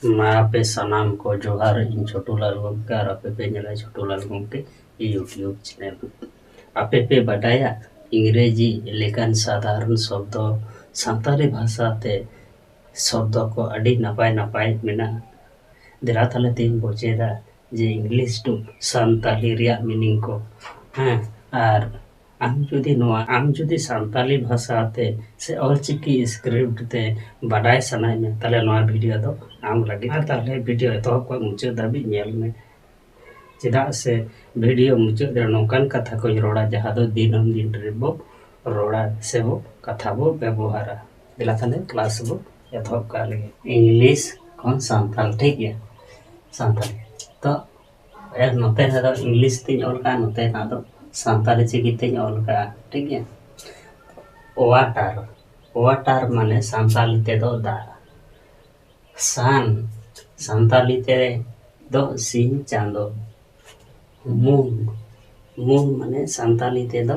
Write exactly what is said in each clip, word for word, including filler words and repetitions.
ᱢᱟ ᱟᱯᱮ ᱥᱟᱱᱟᱢ ᱠᱚ ᱡᱚᱦᱟᱨ, ᱤᱧ ᱪᱷᱳᱴᱩ ᱞᱟᱞ ᱜᱚᱢᱠᱮ ᱟᱨ ᱟᱯᱮ ᱯᱮ ᱧᱮᱞᱟ ᱪᱷᱳᱴᱩ ᱞᱟᱞ ᱜᱚᱢᱠᱮ YouTube channel᱾ ᱟᱯᱮ ᱯᱮ ᱵᱟᱰᱟᱭᱟ ᱤᱝᱨᱮᱡᱤ ᱞᱮᱠᱟᱱ ᱥᱟᱫᱷᱟᱨᱚᱱ ᱥᱚᱵᱫᱚ ᱥᱟᱱᱛᱟᱲᱤ ᱵᱷᱟᱥᱟ ᱛᱮ ᱥᱚᱵᱫᱚ ᱠᱚ ᱟᱹᱰᱤ ᱱᱟᱯᱟᱭ ᱱᱟᱯᱟᱭ ᱢᱮᱱᱟᱜᱼᱟ᱾ ᱫᱮᱞᱟ ᱛᱟᱦᱞᱮ ᱛᱮᱦᱮᱧ ᱵᱚ ᱪᱮᱫᱟ ᱡᱮ English to ᱥᱟᱱᱛᱟᱲᱤ ᱨᱮᱭᱟᱜ meaning ᱠᱚ᱾ ᱦᱮᱸ, ᱟᱨ ᱟᱢ ᱡᱩᱫᱤ ᱱᱚᱣᱟ, ᱟᱢ ᱡᱩᱫᱤ ᱥᱟᱱᱛᱟᱲᱤ ᱵᱷᱟᱥᱟ ᱛᱮ ᱥᱮ ᱚᱞᱪᱤᱠᱤ script ᱛᱮ ᱵᱟᱰᱟᱭ ᱥᱟᱱᱟᱭᱮᱫ ᱢᱮᱭᱟ, ᱛᱟᱦᱞᱮ ᱱᱚᱣᱟ video ᱫᱚ ᱟᱢ ᱞᱟᱹᱜᱤᱫ᱾ ᱟᱨ ᱛᱟᱦᱞᱮ video ᱮᱛᱚᱦᱚᱵ ᱠᱷᱚᱱ ᱢᱩᱪᱟᱹᱫ ᱫᱷᱟᱹᱵᱤᱡ ᱧᱮᱞ ᱢᱮ, ᱪᱮᱫᱟᱜ ᱥᱮ video ᱢᱩᱪᱟᱹᱫ ᱨᱮ ᱱᱚᱝᱠᱟᱱ ᱠᱟᱛᱷᱟ ᱠᱚᱧ ᱨᱚᱲᱟ, ᱡᱟᱦᱟᱸ ᱫᱚ ᱫᱤᱱᱟᱹᱢ ᱫᱤᱱ ᱨᱮᱵᱚ ᱨᱚᱲᱟ ᱥᱮ ᱵᱚ ᱠᱟᱛᱷᱟ ᱵᱚ ᱵᱮᱵᱚᱦᱟᱨᱟ᱾ ᱫᱮᱞᱟ ᱛᱟᱦᱞᱮ class ᱵᱚ ᱮᱛᱚᱦᱚᱵ ᱠᱟᱜ ᱞᱮᱜᱮ᱾ English ᱠᱷᱚᱱ ᱥᱟᱱᱛᱟᱲ, ᱴᱷᱤᱠ ᱜᱮᱭᱟ, ᱥᱟᱱᱛᱟᱲ᱾ ᱛᱚ ᱟᱨ ᱱᱚᱛᱮ ᱨᱮᱫᱚ English ᱛᱤᱧ ᱚᱞ ᱠᱟᱜᱼᱟ, ᱱᱚᱛᱮ ᱨᱮᱱᱟᱜ ᱫᱚ ᱥᱟᱱᱛᱟᱲᱤ ᱪᱤᱠᱤ ᱛᱤᱧ ᱚᱞ ᱠᱟᱜᱼᱟ, ᱴᱷᱤᱠ ᱜᱮᱭᱟ᱾ Water, water ᱢᱟᱱᱮ ᱥᱟᱱᱛᱟᱲᱤ ᱛᱮᱫᱚ ᱫᱟᱜ᱾ Sun, ᱥᱟᱱᱛᱟᱲᱤ ᱛᱮᱫᱚ ᱥᱤᱧ ᱪᱟᱸᱫᱚ᱾ Moon, moon ᱢᱟᱱᱮ ᱥᱟᱱᱛᱟᱲᱤ ᱛᱮᱫᱚ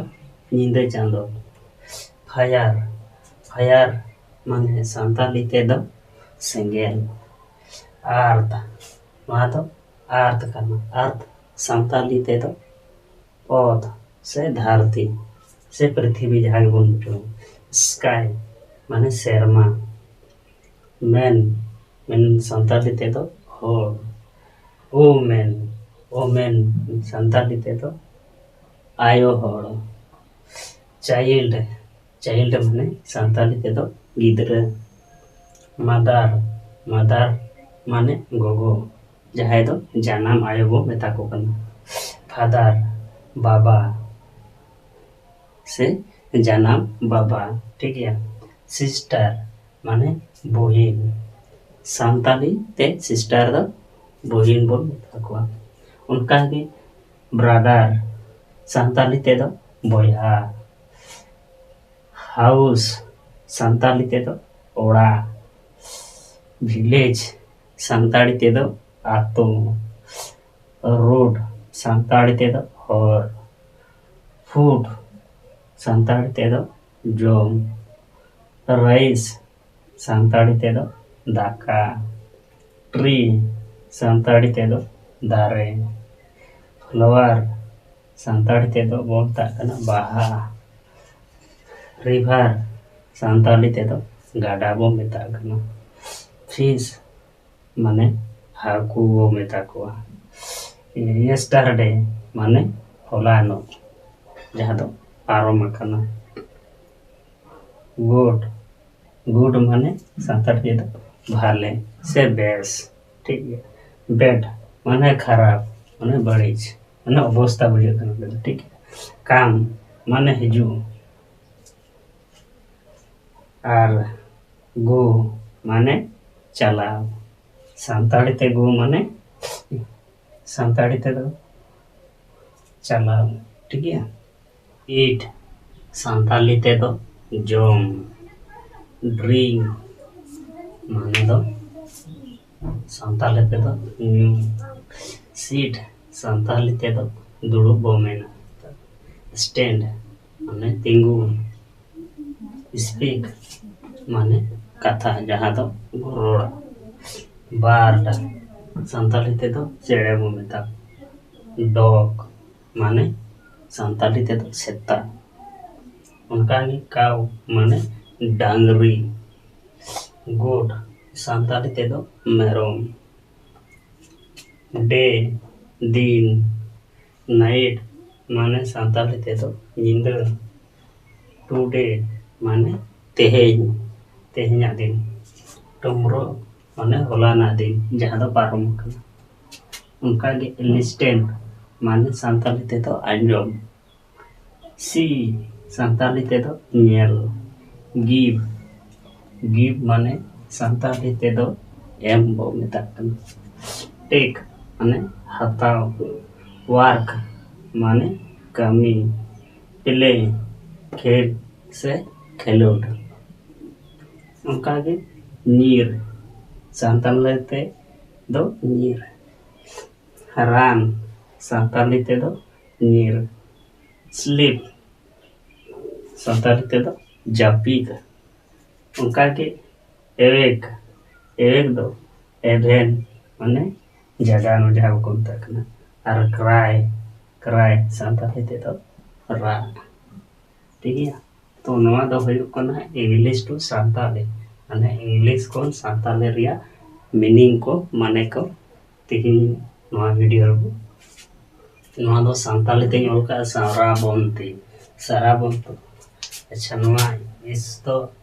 ᱧᱤᱫᱟᱹ ᱪᱟᱸᱫᱚ᱾ Fire, fire ᱢᱟᱱᱮ ᱥᱟᱱᱛᱟᱲᱤ ᱛᱮᱫᱚ ᱥᱮᱸᱜᱮᱞ᱾ Earth, ᱱᱚᱣᱟ ᱫᱚ earth ᱠᱟᱱᱟ᱾ Earth ᱥᱟᱱᱛᱟᱲᱤ ᱛᱮᱫᱚ ᱚᱛ ᱥᱮ ᱫᱷᱟᱹᱨᱛᱤ ᱥᱮ ᱯᱨᱤᱛᱷᱤᱵᱤ, ᱡᱟᱦᱟᱸ ᱜᱮᱵᱚᱱ ᱢᱮᱛᱟᱜᱼᱟ᱾ Sky ᱢᱟᱱᱮ ᱥᱮᱨᱢᱟ᱾ Men, men ᱥᱟᱱᱛᱟᱲᱤ ᱛᱮᱫᱚ ᱦᱚᱲ᱾ Women, women ᱥᱟᱱᱛᱟᱲᱤ ᱛᱮᱫᱚ ᱟᱭᱳ ᱦᱚᱲ᱾ Child, child ᱢᱟᱱᱮ ᱥᱟᱱᱛᱟᱲᱤ ᱛᱮᱫᱚ ᱜᱤᱫᱽᱨᱟᱹ᱾ Mother, mother ᱢᱟᱱᱮ ᱜᱚᱜᱚ, ᱡᱟᱦᱟᱸᱭ ᱫᱚ ᱡᱟᱱᱟᱢ ᱟᱭᱳ ᱵᱚ ᱢᱮᱛᱟ ᱠᱚ ᱠᱟᱱᱟ᱾ Father, ᱵᱟᱵᱟ ᱥᱮ ᱡᱟᱱᱟᱢ ᱵᱟᱵᱟ, ᱴᱷᱤᱠ ᱜᱮᱭᱟ᱾ Sister ᱢᱟᱱᱮ ᱵᱩᱦᱤᱱ, ᱥᱟᱱᱛᱟᱲᱤ ᱛᱮ sister ᱫᱚ ᱵᱩᱦᱤᱱ ᱵᱚᱱ ᱢᱮᱛᱟ ᱠᱚᱣᱟ᱾ ᱚᱱᱠᱟᱜᱮ brother ᱥᱟᱱᱛᱟᱲᱤ ᱛᱮᱫᱚ ᱵᱚᱭᱦᱟ᱾ House ᱥᱟᱱᱛᱟᱲᱤ ᱛᱮᱫᱚ ᱚᱲᱟᱜ᱾ Village ᱥᱟᱱᱛᱟᱲᱤ ᱛᱮᱫᱚ ᱟᱛᱳ᱾ Road ᱥᱟᱱᱛᱟᱲᱤ ᱛᱮᱫᱚ ᱦᱚᱨ᱾ Food ᱥᱟᱱᱛᱟᱲᱤ ᱛᱮᱫᱚ ᱡᱚᱢ᱾ Rice ᱥᱟᱱᱛᱟᱲᱤ ᱛᱮᱫᱚ ᱫᱟᱠᱟ᱾ Tree, ᱥᱟᱱᱛᱟᱲᱤ ᱛᱮᱫᱚ ᱫᱟᱨᱮ᱾ Flower, ᱥᱟᱱᱛᱟᱲᱤ ᱛᱮᱫᱚ ᱵᱚ ᱢᱮᱛᱟᱜ ᱠᱟᱱᱟ ᱵᱟᱦᱟ᱾ River, ᱥᱟᱱᱛᱟᱲᱤ ᱛᱮᱫᱚ ᱜᱟᱰᱟ ᱵᱚ ᱢᱮᱛᱟᱜ ᱠᱟᱱᱟ᱾ Fish, ᱢᱟᱱᱮ ᱦᱟᱹᱠᱩ ᱵᱚ ᱢᱮᱛᱟ ᱠᱚᱣᱟ᱾ Yesterday, ᱢᱟᱱᱮ ᱦᱚᱞᱟᱱᱚᱜ, ᱡᱟᱦᱟᱸ ᱫᱚ ᱯᱟᱨᱚᱢ ᱟᱠᱟᱱᱟ᱾ Good, good ᱢᱟᱱᱮ ᱥᱟᱱᱛᱟᱲ ᱛᱮᱫᱚ ᱵᱷᱟᱞᱮ ᱥᱮ ᱵᱮᱥ, ᱴᱷᱤᱠ ᱜᱮᱭᱟ᱾ Bad ᱢᱟᱱᱮ ᱠᱷᱟᱨᱟᱯ, ᱢᱟᱱᱮ ᱵᱟᱹᱲᱤᱡ, ᱢᱟᱱᱮ ᱚᱵᱚᱥᱛᱟ ᱵᱩᱡᱷᱟᱹᱜ ᱠᱟᱱᱟ, ᱴᱷᱤᱠ ᱜᱮᱭᱟ᱾ Come ᱢᱟᱱᱮ ᱦᱤᱡᱩᱜ, ᱟᱨ go ᱢᱟᱱᱮ ᱪᱟᱞᱟᱣ᱾ ᱥᱟᱱᱛᱟᱲᱤ ᱛᱮ go ᱢᱟᱱᱮ, ᱥᱟᱱᱛᱟᱲᱤ ᱛᱮᱫᱚ ᱪᱟᱞᱟᱣ, ᱴᱷᱤᱠ ᱜᱮᱭᱟ᱾ Eat, ᱥᱟᱱᱛᱟᱲᱤ ᱛᱮᱫᱚ ᱡᱚᱢ᱾ Drink ᱢᱟᱱᱮ ᱫᱚ ᱥᱟᱱᱛᱟᱲᱤ ᱛᱮᱫᱚ ᱧᱩ᱾ Sit, ᱥᱟᱱᱛᱟᱲᱤ ᱛᱮᱫᱚ ᱫᱩᱲᱩᱵ ᱵᱚ ᱢᱮᱱᱟ᱾ Stand ᱢᱟᱱᱮ ᱛᱤᱸᱜᱩ᱾ Speak ᱢᱟᱱᱮ ᱠᱟᱛᱷᱟ, ᱡᱟᱦᱟᱸ ᱫᱚ ᱨᱚᱲ᱾ Bird, ᱥᱟᱱᱛᱟᱲᱤ ᱛᱮᱫᱚ ᱪᱮᱬᱮ ᱵᱚ ᱢᱮᱛᱟ᱾ Dog ᱢᱟᱱᱮ ᱥᱟᱱᱛᱟᱲᱤ ᱛᱮᱫᱚ ᱥᱮᱛᱟ᱾ ᱚᱱᱠᱟᱜᱮ cow ᱢᱟᱱᱮ ᱰᱟᱝᱨᱤ᱾ Goat, ᱥᱟᱱᱛᱟᱲᱤ ᱛᱮᱫᱚ ᱢᱮᱨᱚᱢ᱾ Day, ᱫᱤᱱ᱾ Night ᱢᱟᱱᱮ ᱥᱟᱱᱛᱟᱲᱤ ᱛᱮᱫᱚ ᱧᱤᱫᱟᱹ᱾ Today ᱢᱟᱱᱮ ᱛᱮᱦᱮᱧ, ᱛᱮᱦᱮᱧᱟᱜ ᱫᱤᱱ᱾ Tomorrow ᱢᱟᱱᱮ ᱦᱚᱞᱟᱱᱟᱜ ᱫᱤᱱ, ᱡᱟᱦᱟᱸ ᱫᱚ ᱯᱟᱨᱚᱢ ᱟᱠᱟᱱᱟ᱾ ᱚᱱᱠᱟᱜᱮ listen ᱢᱟᱱᱮ ᱥᱟᱱᱛᱟᱲᱤ ᱛᱮᱫᱚ ᱟᱸᱡᱚᱢ᱾ See, ᱥᱟᱱᱛᱟᱲᱤ ᱛᱮᱫᱚ ᱧᱮᱞ᱾ Give, give ᱢᱟᱱᱮ ᱥᱟᱱᱛᱟᱲᱤ ᱛᱮᱫᱚ ᱮᱢ ᱵᱚ ᱢᱮᱛᱟᱜ ᱠᱟᱱᱟ᱾ Take ᱢᱟᱱᱮ ᱦᱟᱛᱟᱣ᱾ Work ᱢᱟᱱᱮ ᱠᱟᱹᱢᱤ᱾ Play, ᱠᱷᱮᱞ ᱥᱮ ᱠᱷᱮᱞᱳᱰ᱾ ᱚᱱᱠᱟᱜᱮ ᱧᱤᱨ, ᱥᱟᱱᱛᱟᱲᱤ ᱛᱮ ᱫᱚ ᱧᱤᱨ᱾ Run, ᱥᱟᱱᱛᱟᱲᱤ ᱛᱮᱫᱚ ᱧᱤᱨ᱾ Sleep, ᱥᱟᱱᱛᱟᱲᱤ ᱛᱮᱫᱚ ᱡᱟᱹᱯᱤᱫ᱾ ᱚᱱᱠᱟᱜᱮ awake, awake ᱫᱚ ᱦᱮᱵᱷᱮᱱ ᱢᱟᱱᱮ ᱡᱟᱭᱜᱟ, ᱱᱚᱣᱟ ᱡᱟᱦᱟᱸ ᱵᱟᱠᱚ ᱢᱮᱛᱟᱜ ᱠᱟᱱᱟ᱾ ᱟᱨ ᱠᱨᱟᱭ, ᱠᱨᱟᱭ ᱥᱟᱱᱛᱟᱲᱤ ᱛᱮᱫᱚ ᱨᱟᱜ᱾ ᱴᱷᱤᱠ ᱜᱮᱭᱟ, ᱛᱚ ᱱᱚᱣᱟ ᱫᱚ ᱦᱩᱭᱩᱜ ᱠᱟᱱᱟ English to ᱥᱟᱱᱛᱟᱲᱤ, ᱢᱟᱱᱮ English ᱠᱷᱚᱱ ᱥᱟᱱᱛᱟᱲᱤ ᱨᱮᱭᱟᱜ meaning ᱠᱚ, ᱢᱟᱱᱮ ᱠᱚ ᱛᱮᱦᱮᱧ ᱱᱚᱣᱟ video ᱨᱮᱵᱚ, ᱱᱚᱣᱟ ᱫᱚ ᱥᱟᱱᱛᱟᱲᱤ ᱛᱮᱧ ᱚᱞ ᱠᱟᱜᱼᱟ, ᱥᱟᱨᱟᱵᱚᱱᱛᱤ, ᱥᱟᱨᱟᱵᱚᱱᱛᱤ᱾ ᱟᱪᱪᱷᱟ, ᱱᱚᱣᱟ ᱤᱥ ᱫᱚ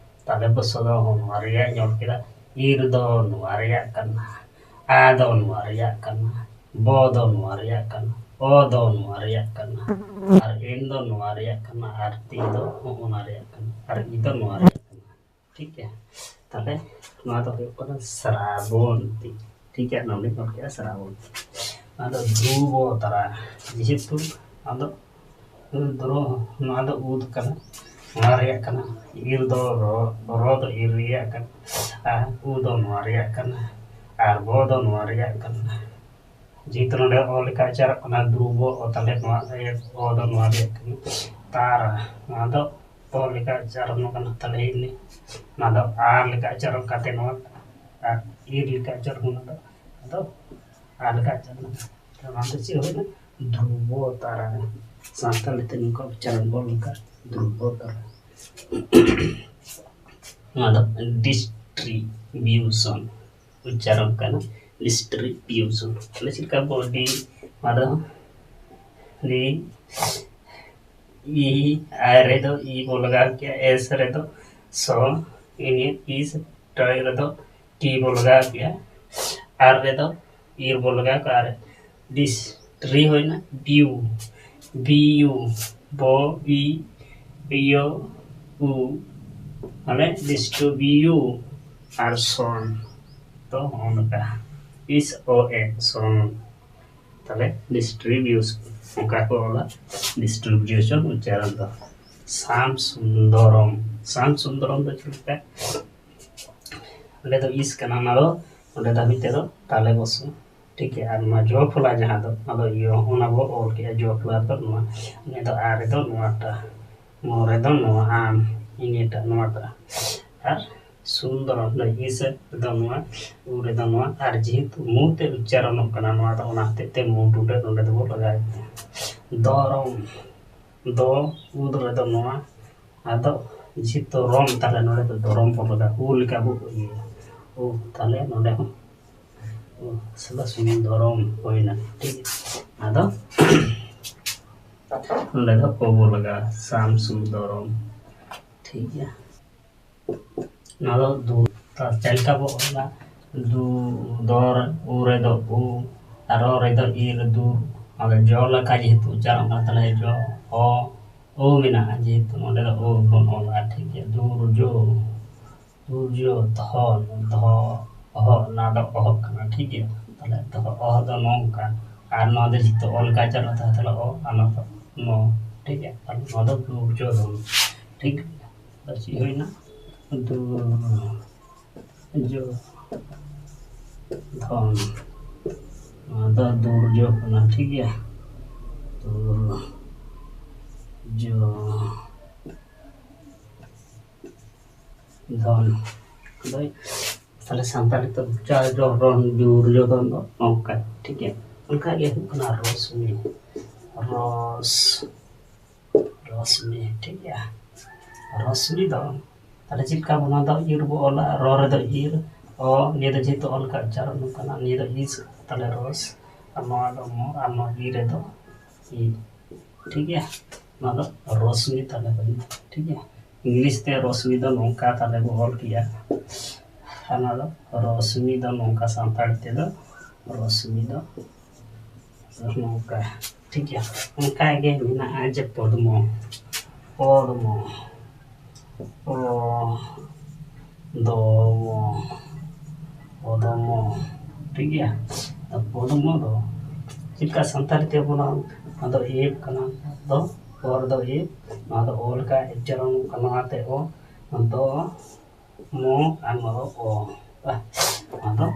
ᱛᱟᱞᱮ ᱵᱚᱥᱚ ᱫᱚ ᱱᱚᱣᱟ ᱨᱮᱭᱟᱜ ᱤᱧ ᱚᱞ ᱠᱮᱫᱟ, ᱤᱨ ᱫᱚ ᱱᱚᱣᱟ ᱨᱮᱭᱟᱜ ᱠᱟᱱᱟ, ᱟ ᱫᱚ ᱱᱚᱣᱟ ᱨᱮᱭᱟᱜ ᱠᱟᱱᱟ, ᱵᱚ ᱫᱚ ᱱᱚᱣᱟ ᱨᱮᱭᱟᱜ ᱠᱟᱱᱟ, ᱚ ᱫᱚ ᱱᱚᱣᱟ ᱨᱮᱭᱟᱜ ᱠᱟᱱᱟ, ᱟᱨ ᱮᱱ ᱫᱚ ᱱᱚᱣᱟ ᱨᱮᱭᱟᱜ ᱠᱟᱱᱟ, ᱟᱨ ᱛᱤ ᱫᱚ ᱱᱚᱜᱼᱚ ᱱᱚᱣᱟ ᱨᱮᱭᱟᱜ ᱠᱟᱱᱟ, ᱟᱨ ᱤ ᱫᱚ ᱱᱚᱣᱟ ᱨᱮᱭᱟᱜ ᱠᱟᱱᱟ᱾ ᱴᱷᱤᱠ ᱜᱮᱭᱟ, ᱛᱟᱦᱞᱮ ᱱᱚᱣᱟ ᱫᱚ ᱦᱩᱭᱩᱜ ᱠᱟᱱᱟ ᱥᱨᱟᱵᱚᱱᱛᱤ᱾ ᱴᱷᱤᱠ ᱜᱮᱭᱟ, ᱱᱚᱰᱮᱧ ᱚᱞ ᱠᱮᱫᱟ ᱥᱨᱟᱵᱚᱱᱛᱤ᱾ ᱱᱚᱣᱟ ᱫᱚ ᱫᱷᱨᱩᱵᱚ ᱛᱟᱨᱟ, ᱡᱮᱦᱮᱛᱩ ᱟᱫᱚ ᱫᱷᱨᱩ-, ᱱᱚᱣᱟ ᱫᱚ ᱩᱫ ᱠᱟᱱᱟ, ᱱᱚᱣᱟ ᱨᱮᱭᱟᱜ ᱠᱟᱱᱟ᱾ ᱤᱨ ᱫᱚ ᱨᱚ, ᱨᱚ ᱫᱚ ᱤᱨ ᱨᱮᱭᱟᱜ ᱠᱟᱱᱟ, ᱟᱨ ᱩ ᱫᱚ ᱱᱚᱣᱟ ᱨᱮᱭᱟᱜ ᱠᱟᱱᱟ, ᱟᱨ ᱵᱚ ᱫᱚ ᱱᱚᱣᱟ ᱨᱮᱭᱟᱜ ᱠᱟᱱᱟ᱾ ᱡᱮᱦᱮᱛᱩ ᱱᱚᱰᱮ ᱚ ᱞᱮᱠᱟ ᱩᱪᱪᱟᱨᱚᱜ ᱠᱟᱱᱟ ᱫᱷᱨᱩᱵᱚ, ᱚ, ᱛᱟᱦᱞᱮ ᱱᱚᱣᱟ ᱚ ᱫᱚ ᱱᱚᱣᱟ ᱨᱮᱭᱟᱜ ᱠᱟᱱᱟ᱾ ᱛᱟᱨᱟ, ᱱᱚᱣᱟ ᱫᱚ ᱚ ᱞᱮᱠᱟ ᱩᱪᱪᱟᱨᱚᱱᱚᱜ ᱠᱟᱱᱟ, ᱛᱟᱦᱞᱮ ᱤᱱᱟᱹ, ᱱᱚᱣᱟ ᱫᱚ ᱟᱨ ᱞᱮᱠᱟ ᱩᱪᱪᱟᱨᱚᱱ ᱠᱟᱛᱮ ᱱᱚᱣᱟ, ᱟᱨ ᱤᱨ ᱞᱮᱠᱟ ᱩᱪᱪᱟᱨᱚᱱ ᱠᱟᱱᱟ, ᱟᱫᱚ ᱟᱨ ᱞᱮᱠᱟ ᱩᱪᱪᱟᱨᱚᱱ ᱠᱟᱱᱟ᱾ ᱛᱟᱦᱞᱮ ᱱᱚᱣᱟ ᱫᱚ ᱪᱮᱫ ᱦᱩᱭᱱᱟ? ᱫᱷᱨᱩᱵᱚ ᱛᱟᱨᱟ᱾ ᱥᱟᱱᱛᱟᱲᱤ ᱛᱮ ᱱᱚᱝᱠᱟ ᱩᱪᱪᱟᱨᱚᱱ ᱵᱚᱞ ᱞᱮᱠᱟ, ᱫᱷᱨᱩᱵᱚ ᱛᱟᱨᱟ᱾ ᱱᱚᱣᱟ ᱫᱚ distribution ᱩᱪᱪᱟᱨᱚᱱ ᱠᱟᱱᱟ, distribution᱾ ᱛᱟᱦᱞᱮ ᱪᱮᱫ ᱞᱮᱠᱟ ᱵᱚ ᱰᱤ, ᱱᱚᱣᱟ ᱫᱚ ᱰᱤ, ᱤ, ᱟᱭ ᱨᱮᱫᱚ ᱤ ᱵᱚ ᱞᱟᱜᱟᱣ ᱠᱮᱜᱼᱟ, ᱮᱥ ᱨᱮᱫᱚ ᱥᱚ, ᱤᱱᱤ ᱤᱥ, ᱴᱟᱭ ᱨᱮᱫᱚ ᱴᱤ ᱵᱚ ᱞᱟᱜᱟᱣ ᱠᱮᱜᱼᱟ, ᱟᱨ ᱨᱮᱫᱚ ᱤ ᱵᱚ ᱞᱟᱜᱟᱣ ᱠᱮᱜᱼᱟ, ᱟᱨ ᱰᱤᱥ, ᱴᱨᱤ ᱦᱩᱭᱱᱟ ᱵᱤᱭᱩ, ᱵᱤᱭᱩ, ᱵᱚ, ᱵᱤ, ᱵᱤᱭᱚ, ᱩ, ᱢᱟᱱᱮ ᱰᱤᱥᱴᱨᱤᱵᱤᱭᱩ ᱟᱨ ᱥᱚᱱ᱾ ᱛᱚ ᱦᱚᱸᱜᱼᱚ ᱱᱚᱝᱠᱟ, ᱤᱥ ᱚ ᱮ, ᱥᱚᱱ᱾ ᱛᱟᱦᱞᱮ ᱰᱤᱥᱴᱨᱤᱵᱤᱭᱩᱥᱚᱱ, ᱚᱱᱠᱟ ᱠᱚ ᱚᱞᱟ ᱰᱤᱥᱴᱨᱤᱵᱤᱭᱩᱥᱚᱱ ᱩᱪᱪᱟᱨᱚᱱ ᱫᱚ᱾ ᱥᱟᱢ ᱥᱩᱱᱫᱚᱨᱚᱢ, ᱥᱟᱢ ᱥᱩᱱᱫᱚᱨᱚᱢ ᱫᱚ ᱪᱮᱫ ᱞᱮᱠᱟ? ᱚᱸᱰᱮ ᱫᱚ ᱤᱥ ᱠᱟᱱᱟ, ᱚᱱᱟ ᱫᱚ ᱚᱸᱰᱮ ᱫᱷᱟᱹᱵᱤᱡ ᱛᱮᱫᱚ ᱛᱟᱞᱮ ᱵᱚᱥᱚ᱾ ᱴᱷᱤᱠ ᱜᱮᱭᱟ, ᱟᱨ ᱱᱚᱣᱟ ᱡᱚ ᱯᱷᱚᱞᱟ ᱡᱟᱦᱟᱸ ᱫᱚ, ᱚᱱᱟ ᱫᱚ ᱤᱭᱟᱹ, ᱚᱱᱟ ᱵᱚ ᱚᱞ ᱠᱮᱜᱼᱟ, ᱡᱚ ᱯᱷᱚᱞᱟ ᱫᱚ ᱱᱚᱣᱟ, ᱱᱤᱭᱟᱹ ᱫᱚ ᱟᱨ ᱨᱮᱫᱚ ᱱᱚᱣᱟᱴᱟᱜ, ᱱᱚᱣᱟ ᱨᱮᱫᱚ ᱱᱚᱣᱟ ᱟᱢ, ᱤᱱᱟᱹᱴᱟᱜ ᱱᱚᱣᱟᱴᱟᱜ, ᱟᱨ ᱥᱩᱱ ᱫᱚ ᱱᱚᱰᱮ ᱤ ᱥᱮᱫ ᱨᱮᱫᱚ ᱱᱚᱣᱟ, ᱩ ᱨᱮᱫᱚ ᱱᱚᱣᱟ, ᱟᱨ ᱡᱮᱦᱮᱛᱩ ᱢᱩ ᱛᱮ ᱩᱪᱪᱟᱨᱚᱱᱚᱜ ᱠᱟᱱᱟ ᱱᱚᱣᱟ ᱫᱚ, ᱚᱱᱟ ᱦᱚᱛᱮᱡ ᱛᱮ ᱢᱩ ᱴᱩᱰᱟᱹᱜ ᱱᱚᱰᱮ ᱫᱚᱵᱚ ᱞᱟᱜᱟᱣ ᱠᱮᱫᱟ᱾ ᱫᱚᱨᱚᱢ, ᱫᱚ, ᱩ ᱨᱮᱫᱚ ᱱᱚᱣᱟ, ᱟᱫᱚ ᱡᱮᱦᱮᱛᱩ ᱨᱚᱢ, ᱛᱟᱦᱞᱮ ᱱᱚᱰᱮ ᱫᱚ ᱫᱚᱨᱚᱢ ᱵᱚ ᱞᱟᱜᱟᱣᱟ, ᱩ ᱞᱮᱠᱟ ᱵᱚ ᱤᱭᱟᱹᱭᱟ, ᱩ, ᱛᱟᱦᱞᱮ ᱱᱚᱰᱮ ᱦᱚᱸ ᱩ, ᱥᱟᱫᱟ ᱥᱩᱱᱤ ᱫᱚᱨᱚᱢ ᱦᱩᱭᱱᱟ, ᱴᱷᱤᱠ ᱜᱮᱭᱟ᱾ ᱟᱫᱚ ᱱᱚᱰᱮ ᱫᱚ ᱚ ᱵᱚ ᱞᱟᱜᱟᱣᱟ, ᱥᱟᱢ ᱥᱩᱱ ᱫᱚᱨᱚᱢ, ᱴᱷᱤᱠ ᱜᱮᱭᱟ᱾ ᱱᱚᱣᱟ ᱫᱚ ᱫᱩ, ᱛᱟ ᱪᱮᱫ ᱞᱮᱠᱟ ᱵᱚ ᱚᱞᱟ? ᱫᱩ, ᱫᱚᱨ, ᱩ ᱨᱮᱫᱚ ᱩ, ᱟᱨ ᱨᱚ ᱨᱮᱫᱚ ᱤ ᱨᱮ ᱫᱩ, ᱟᱫᱚ ᱡᱚ ᱞᱮᱠᱟ ᱡᱮᱦᱮᱛᱩ ᱩᱪᱪᱟᱨᱚᱱ ᱠᱟᱱᱟ, ᱛᱟᱦᱞᱮ ᱡᱚ, ᱚ, ᱳ ᱢᱮᱱᱟᱜᱼᱟ, ᱡᱮᱦᱮᱛᱩ ᱱᱚᱰᱮ ᱫᱚ ᱳ ᱵᱚᱱ ᱚᱞᱟ, ᱴᱷᱤᱠ ᱜᱮᱭᱟ᱾ ᱫᱩᱨᱡᱳ, ᱫᱩᱨᱡᱳ, ᱫᱷᱚᱱ, ᱫᱷᱚ, ᱚᱦᱚ, ᱚᱱᱟ ᱫᱚ ᱚᱦᱚᱜ ᱠᱟᱱᱟ, ᱴᱷᱤᱠ ᱜᱮᱭᱟ᱾ ᱛᱟᱦᱞᱮ ᱫᱚᱦᱚ, ᱚᱦᱚ ᱫᱚ ᱱᱚᱝᱠᱟ, ᱟᱨ ᱱᱚᱣᱟ ᱫᱚ ᱡᱷᱚᱛᱚ ᱚᱞ ᱠᱟᱪᱟ ᱨᱮ ᱛᱟᱦᱮᱸ, ᱛᱟᱦᱞᱮ ᱚ, ᱟᱨ ᱱᱚᱣᱟ ᱫᱚ ᱱᱚ, ᱴᱷᱤᱠ ᱜᱮᱭᱟ᱾ ᱛᱟᱦᱞᱮ ᱱᱚᱣᱟ ᱫᱚ ᱫᱩᱨᱡᱳ ᱫᱷᱚᱱ, ᱴᱷᱤᱠ ᱜᱮᱭᱟ᱾ ᱟᱫᱚ ᱪᱮᱫ ᱦᱩᱭᱱᱟ? ᱫᱩ, ᱡᱳ, ᱫᱷᱚᱱ, ᱱᱚᱣᱟ ᱫᱚ ᱫᱩᱨᱡᱳ ᱠᱟᱱᱟ, ᱴᱷᱤᱠ ᱜᱮᱭᱟ᱾ ᱫᱩᱨ, ᱡᱳ, ᱫᱷᱚᱱ᱾ ᱟᱫᱚ ᱛᱟᱦᱞᱮ ᱥᱟᱱᱛᱟᱲᱤ ᱛᱮ ᱩᱪᱪᱟᱨᱚᱱ ᱡᱳᱨ ᱡᱳᱨ ᱫᱚ ᱱᱚᱝᱠᱟ, ᱴᱷᱤᱠ ᱜᱮᱭᱟ᱾ ᱚᱱᱠᱟ ᱜᱮ ᱦᱩᱭᱩᱜ ᱠᱟᱱᱟ ᱨᱚᱥᱢᱤ, ᱨᱚᱥ, ᱨᱚᱥᱢᱤ, ᱴᱷᱤᱠ ᱜᱮᱭᱟ᱾ ᱨᱚᱥᱢᱤ ᱫᱚ ᱛᱟᱦᱞᱮ ᱪᱮᱫ ᱞᱮᱠᱟ ᱵᱚᱱ, ᱱᱚᱣᱟ ᱫᱚ ᱤᱨ ᱵᱚ ᱚᱞᱟ, ᱨᱚ ᱨᱮᱫᱚ ᱤᱨ, ᱚ, ᱱᱤᱭᱟᱹ ᱫᱚ ᱡᱮᱦᱮᱛᱩ ᱚᱞ ᱠᱟᱜ ᱩᱪᱪᱟᱨᱚᱱ ᱠᱟᱱᱟ, ᱱᱤᱭᱟᱹ ᱫᱚ ᱤᱥ, ᱛᱟᱦᱞᱮ ᱨᱚᱥ, ᱟᱨ ᱱᱚᱣᱟ ᱫᱚ ᱢᱚ, ᱟᱨ ᱱᱚᱣᱟ ᱤ ᱨᱮᱫᱚ ᱤ, ᱴᱷᱤᱠ ᱜᱮᱭᱟ᱾ ᱱᱚᱣᱟ ᱫᱚ ᱨᱚᱥᱢᱤ ᱛᱟᱦᱞᱮ ᱦᱩᱭᱱᱟ, ᱴᱷᱤᱠ ᱜᱮᱭᱟ᱾ ᱤᱝᱞᱤᱥ ᱛᱮ ᱨᱚᱥᱢᱤ ᱫᱚ ᱱᱚᱝᱠᱟ ᱛᱟᱦᱞᱮ ᱵᱚ ᱚᱞ ᱠᱮᱜᱼᱟ, ᱟᱨ ᱱᱚᱣᱟ ᱫᱚ ᱨᱚᱥᱢᱤ ᱫᱚ ᱱᱚᱝᱠᱟ, ᱥᱟᱱᱛᱟᱲ ᱛᱮᱫᱚ ᱨᱚᱥᱢᱤ ᱫᱚ ᱱᱚᱝᱠᱟ, ᱴᱷᱤᱠ ᱜᱮᱭᱟ᱾ ᱚᱱᱠᱟ ᱜᱮ ᱢᱮᱱᱟᱜᱼᱟ ᱡᱮ ᱯᱚᱫᱽᱢᱚ, ᱯᱚᱫᱽᱢᱚ, ᱯᱚ, ᱫᱚ, ᱢᱚ, ᱯᱚᱫᱽᱢᱚ, ᱴᱷᱤᱠ ᱜᱮᱭᱟ᱾ ᱯᱚᱫᱽᱢᱚ ᱫᱚ ᱪᱮᱫ ᱞᱮᱠᱟ ᱥᱟᱱᱛᱟᱲᱤ ᱛᱮ ᱵᱚᱱᱟ? ᱚᱱᱟ ᱫᱚ ᱮᱯ ᱠᱟᱱᱟ, ᱫᱚ, ᱚ ᱨᱮᱫᱚ ᱮᱯ, ᱱᱚᱣᱟ ᱫᱚ ᱚ ᱞᱮᱠᱟ ᱩᱪᱪᱟᱨᱚᱱ ᱠᱟᱱᱟ, ᱚᱱᱟᱛᱮ ᱚ, ᱫᱚ, ᱢᱚ, ᱟᱨ ᱱᱚᱣᱟ ᱫᱚ ᱚ, ᱵᱟᱝ? ᱱᱚᱣᱟ ᱫᱚ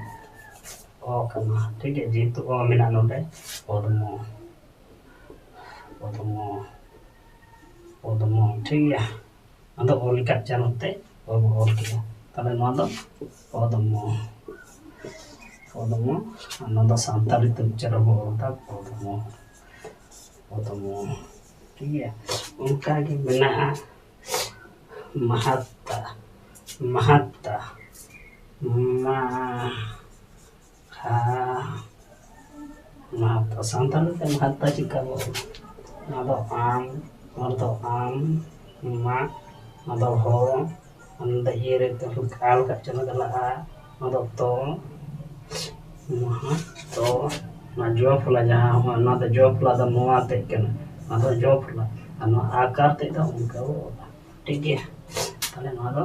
ᱚ ᱠᱟᱱᱟ, ᱴᱷᱤᱠ ᱜᱮᱭᱟ᱾ ᱡᱮᱦᱮᱛᱩ ᱚ ᱢᱮᱱᱟᱜᱼᱟ ᱱᱚᱰᱮ, ᱯᱚᱫᱽᱢᱚ, ᱯᱚᱫᱽᱢᱚ, ᱯᱚᱫᱽᱢᱚ, ᱴᱷᱤᱠ ᱜᱮᱭᱟ᱾ ᱟᱫᱚ ᱚᱞ ᱠᱟᱜ ᱪᱟᱞᱚ ᱛᱮ ᱚᱞ, ᱚᱞ ᱠᱮᱫᱟ᱾ ᱛᱟᱦᱞᱮ ᱱᱚᱣᱟ ᱫᱚ ᱯᱚᱫᱢᱚ᱾ ᱯᱚᱫᱢᱚ᱾ ᱟᱨ ᱱᱚᱣᱟ ᱫᱚ ᱥᱟᱱᱛᱟᱲᱤ ᱛᱮ ᱩᱪᱪᱟᱨᱚᱱ ᱵᱚ ᱚᱞ ᱮᱫᱟ ᱯᱚᱫᱢᱚ᱾ ᱯᱚᱫᱢᱚ᱾ ᱴᱷᱤᱠ ᱜᱮᱭᱟ᱾ ᱚᱱᱠᱟ ᱜᱮ ᱢᱮᱱᱟᱜᱼᱟ ᱢᱟᱦᱟᱛᱛᱟ᱾ ᱢᱟᱦᱟᱛᱛᱟ᱾ ᱢᱟ ᱦᱟ ᱢᱟᱦᱟᱛᱛᱟ᱾ ᱥᱟᱱᱛᱟᱲᱤ ᱛᱮ ᱢᱟᱦᱟᱛᱛᱟ ᱪᱮᱫᱠᱟ ᱵᱚ ᱚᱞᱟ? ᱱᱚᱣᱟ ᱫᱚ ᱟᱢ, ᱱᱚᱣᱟ ᱫᱚ ᱟᱢ, ᱢᱟ, ᱱᱚᱣᱟ ᱫᱚ ᱦᱚ, ᱚᱱᱟ ᱫᱚ ᱤᱭᱟᱹ ᱨᱮ ᱟᱞ ᱠᱟᱜ ᱪᱚ, ᱱᱚᱣᱟ ᱫᱚ ᱞᱟᱦᱟ, ᱱᱚᱣᱟ ᱫᱚ ᱛᱚ, ᱢᱟᱦᱟᱛᱛᱚ, ᱱᱚᱣᱟ ᱡᱚ ᱯᱷᱚᱞᱟ ᱡᱟᱦᱟᱸ ᱦᱚᱸ, ᱱᱚᱣᱟ ᱫᱚ ᱡᱚ ᱯᱷᱚᱞᱟ ᱫᱚ ᱱᱚᱣᱟ ᱛᱮᱫ ᱠᱟᱱᱟ, ᱱᱚᱣᱟ ᱫᱚ ᱡᱚ ᱯᱷᱚᱞᱟ, ᱟᱨ ᱱᱚᱣᱟ ᱟᱠᱟᱨ ᱛᱮᱫ ᱫᱚ ᱚᱱᱠᱟ ᱵᱚ ᱚᱞᱟ᱾ ᱴᱷᱤᱠ ᱜᱮᱭᱟ᱾ ᱛᱟᱦᱞᱮ ᱱᱚᱣᱟ ᱫᱚ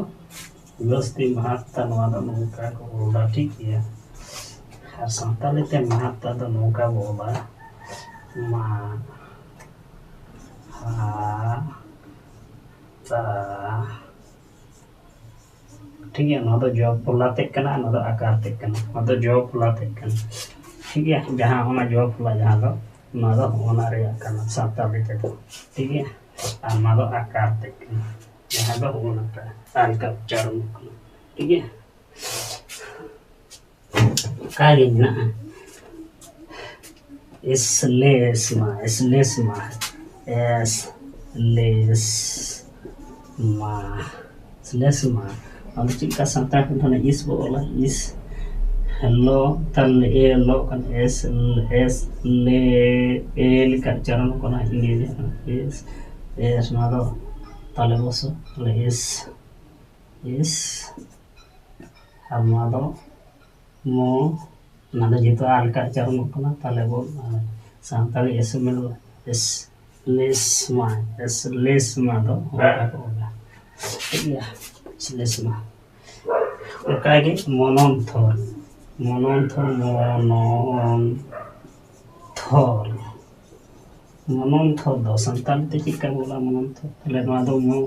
ᱡᱟᱹᱥᱛᱤ ᱢᱟᱦᱟᱛᱛᱟ, ᱱᱚᱣᱟ ᱫᱚ ᱱᱚᱝᱠᱟ ᱠᱚ ᱚᱞᱟ, ᱴᱷᱤᱠ ᱜᱮᱭᱟ᱾ ᱟᱨ ᱥᱟᱱᱛᱟᱲᱤ ᱛᱮ ᱢᱟᱦᱟᱛᱛᱟ ᱫᱚ ᱱᱚᱝᱠᱟ ᱵᱚ ᱚᱞᱟ, ᱢᱟ ᱦᱟ ᱛᱟ᱾ ᱴᱷᱤᱠ ᱜᱮᱭᱟ, ᱱᱚᱣᱟ ᱫᱚ ᱡᱚ ᱯᱷᱚᱞᱟ ᱛᱮᱫ ᱠᱟᱱᱟ, ᱱᱚᱣᱟ ᱫᱚ ᱟᱠᱟᱨ ᱛᱮᱫ ᱠᱟᱱᱟ, ᱱᱚᱣᱟ ᱫᱚ ᱡᱚ ᱯᱷᱚᱞᱟ ᱛᱮᱫ ᱠᱟᱱᱟ᱾ ᱴᱷᱤᱠ ᱜᱮᱭᱟ, ᱡᱟᱦᱟᱸ ᱚᱱᱟ ᱡᱚ ᱯᱷᱚᱞᱟ ᱡᱟᱦᱟᱸ ᱫᱚ, ᱱᱚᱣᱟ ᱫᱚ ᱚᱱᱟ ᱨᱮᱭᱟᱜ ᱠᱟᱱᱟ ᱥᱟᱱᱛᱟᱲᱤ ᱛᱮᱫᱚ᱾ ᱴᱷᱤᱠ ᱜᱮᱭᱟ, ᱟᱨ ᱱᱚᱣᱟ ᱫᱚ ᱟᱠᱟᱨ ᱛᱮᱫ ᱠᱟᱱᱟ, ᱡᱟᱦᱟᱸ ᱫᱚ ᱚᱱᱟᱴᱟᱜ ᱟᱞᱠᱟ ᱩᱪᱪᱟᱨᱚᱱᱚᱜ ᱠᱟᱱᱟ᱾ ᱴᱷᱤᱠ ᱜᱮᱭᱟ, ᱚᱱᱠᱟ ᱜᱮ ᱢᱮᱱᱟᱜᱼᱟ᱾ ᱮᱥᱞᱮᱥᱢᱟ, ᱮᱥᱞᱮᱥᱢᱟ, ᱮᱥᱞᱮᱥᱢᱟ, ᱮᱥᱞᱮᱥᱢᱟ᱾ ᱟᱫᱚ ᱪᱮᱫ ᱞᱮᱠᱟ ᱥᱟᱱᱛᱟᱲ ᱛᱮ ᱛᱟᱦᱚᱞᱮ ᱤᱥ ᱵᱚ ᱚᱞᱟ? ᱤᱥ᱾ ᱦᱮᱞᱳ, ᱛᱟᱦᱚᱞᱮ ᱮ ᱞᱚ ᱠᱟᱱᱟ, ᱮᱥ, ᱮᱥ, ᱞᱮ, ᱮ ᱞᱮᱠᱟ ᱪᱟᱨᱚᱱ ᱠᱟᱱᱟ, ᱤᱝᱨᱮᱡᱤ ᱠᱟᱱᱟ, ᱮᱥ, ᱮᱥ, ᱱᱚᱣᱟ ᱫᱚ ᱛᱟᱦᱚᱞᱮ ᱵᱚᱥᱚ, ᱛᱟᱦᱚᱞᱮ ᱮᱥ, ᱮᱥ, ᱟᱨ ᱱᱚᱣᱟ ᱫᱚ ᱢᱚ, ᱚᱱᱟ ᱫᱚ ᱡᱮᱦᱮᱛᱩ ᱟᱨ ᱞᱮᱠᱟ ᱩᱪᱪᱟᱨᱚᱱᱚᱜ ᱠᱟᱱᱟ, ᱛᱟᱦᱚᱞᱮ ᱵᱚᱱ, ᱟᱨ ᱥᱟᱱᱛᱟᱲᱤ ᱮᱥᱮᱢᱮᱞ, ᱮᱥ, ᱞᱮᱥᱢᱟ, ᱮᱥ, ᱞᱮᱥᱢᱟ ᱫᱚ ᱚᱱᱠᱟ ᱠᱚ ᱚᱞᱟ᱾ ᱴᱷᱤᱠ ᱜᱮᱭᱟ? ᱮᱥ, ᱞᱮᱥᱢᱟ᱾ ᱚᱱᱠᱟ ᱜᱮ ᱢᱚᱱᱚᱱᱛᱷᱚᱨ, ᱢᱚᱱᱚᱱᱛᱷᱚᱨ, ᱢᱚᱱᱚᱱᱛᱷᱚᱨ᱾ ᱢᱚᱱᱚᱱᱛᱷᱚᱨ ᱫᱚ ᱥᱟᱱᱛᱟᱲᱤ ᱛᱮ ᱪᱮᱫ ᱞᱮᱠᱟ ᱵᱚ ᱚᱞᱟ ᱢᱚᱱᱚᱱᱛᱷᱚᱨ? ᱛᱟᱦᱞᱮ ᱱᱚᱣᱟ ᱫᱚ ᱢᱚ,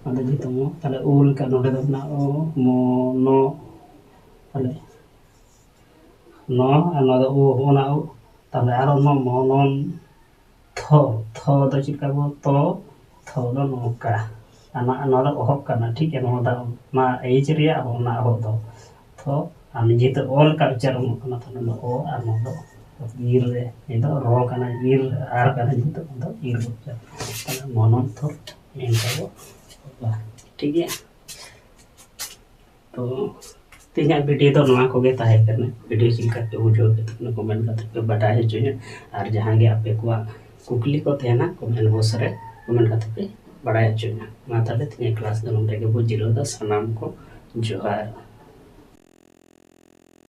ᱱᱚᱣᱟ ᱫᱚ ᱡᱮᱦᱮᱛᱩ ᱢᱚ, ᱛᱟᱦᱞᱮ ᱩ ᱞᱮᱠᱟ ᱱᱚᱰᱮ ᱫᱚ ᱢᱮᱱᱟᱜᱼᱟ ᱚ, ᱢᱚ, ᱱᱚ᱾ ᱛᱟᱦᱞᱮ ᱱᱚ, ᱟᱨ ᱱᱚᱣᱟ ᱫᱚ ᱩ, ᱚᱱᱟ ᱩ᱾ ᱛᱟᱦᱞᱮ ᱟᱨᱚ ᱱᱚ, ᱢᱚᱱᱚᱱ, ᱛᱷᱚ, ᱛᱷᱚ ᱫᱚ ᱪᱮᱫ ᱞᱮᱠᱟ ᱵᱚ, ᱛᱚ, ᱛᱷᱚ ᱫᱚ ᱱᱚᱝᱠᱟ᱾ ᱚᱱᱟ ᱱᱚᱣᱟ ᱫᱚ ᱚᱦᱚᱵ ᱠᱟᱱᱟ, ᱴᱷᱤᱠ ᱜᱮᱭᱟ? ᱱᱚᱣᱟ ᱫᱚ ᱚᱱᱟ ᱮᱡᱽ ᱨᱮᱭᱟᱜ ᱚᱱᱟ ᱚᱦᱚᱵ ᱫᱚ᱾ ᱛᱚ ᱟᱢ ᱱᱤᱡᱮ ᱛᱮ ᱚᱞ ᱠᱟᱜ ᱩᱪᱪᱟᱨᱚᱱᱚᱜ ᱠᱟᱱᱟ, ᱛᱚ ᱱᱚᱣᱟ ᱫᱚ ᱚ ᱟᱨ ᱱᱚᱣᱟ ᱫᱚ ᱤᱨ ᱨᱮ, ᱱᱤᱭᱟᱹ ᱫᱚ ᱨᱚ ᱠᱟᱱᱟ, ᱤᱨ ᱟᱨ ᱠᱟᱱᱟ, ᱱᱤᱭᱟᱹ ᱫᱚ ᱚᱱᱟ ᱫᱚ ᱤᱨ ᱚᱪᱪᱟᱨᱚᱱ᱾ ᱛᱟᱦᱞᱮ ᱢᱚᱱᱚᱱᱛᱚᱨ ᱢᱮᱱᱛᱮ ᱵᱚ ᱚᱞᱟ, ᱴᱷᱤᱠ ᱜᱮᱭᱟ? ᱛᱚ ᱛᱮᱦᱮᱧᱟᱜ ᱵᱷᱤᱰᱤᱭᱳ ᱫᱚ ᱱᱚᱣᱟ ᱠᱚᱜᱮ ᱛᱟᱦᱮᱸ ᱠᱟᱱᱟ᱾ ᱵᱷᱤᱰᱤᱭᱳ ᱪᱮᱫ ᱞᱮᱠᱟ ᱯᱮ ᱵᱩᱡᱷᱟᱹᱣ ᱠᱮᱫᱟ, ᱠᱚᱢᱮᱱᱴ ᱠᱟᱛᱮ ᱯᱮ ᱵᱟᱰᱟᱭ ᱦᱚᱪᱚᱧᱟ᱾ ᱟᱨ ᱡᱟᱦᱟᱸ ᱜᱮ ᱟᱯᱮ ᱠᱚᱣᱟᱜ ᱠᱩᱠᱞᱤ ᱠᱚ ᱛᱟᱦᱮᱱᱟ, ᱠᱚᱢᱮᱱᱴ ᱵᱚᱠᱥ ᱨᱮ ᱠᱚᱢᱮᱱᱴ ᱠᱟᱛᱮ ᱯᱮ ᱵᱟᱲᱟᱭ ᱦᱚᱪᱚᱧᱟ᱾ ᱢᱟ ᱛᱟᱦᱞᱮ ᱛᱮᱦᱮᱧᱟᱜ ᱠᱞᱟᱥ ᱫᱚ ᱱᱚᱰᱮ ᱜᱮᱵᱚ ᱡᱤᱨᱟᱹᱣ ᱮᱫᱟ᱾ ᱥᱟᱱᱟᱢ ᱠᱚ ᱡᱚᱦᱟᱨ᱾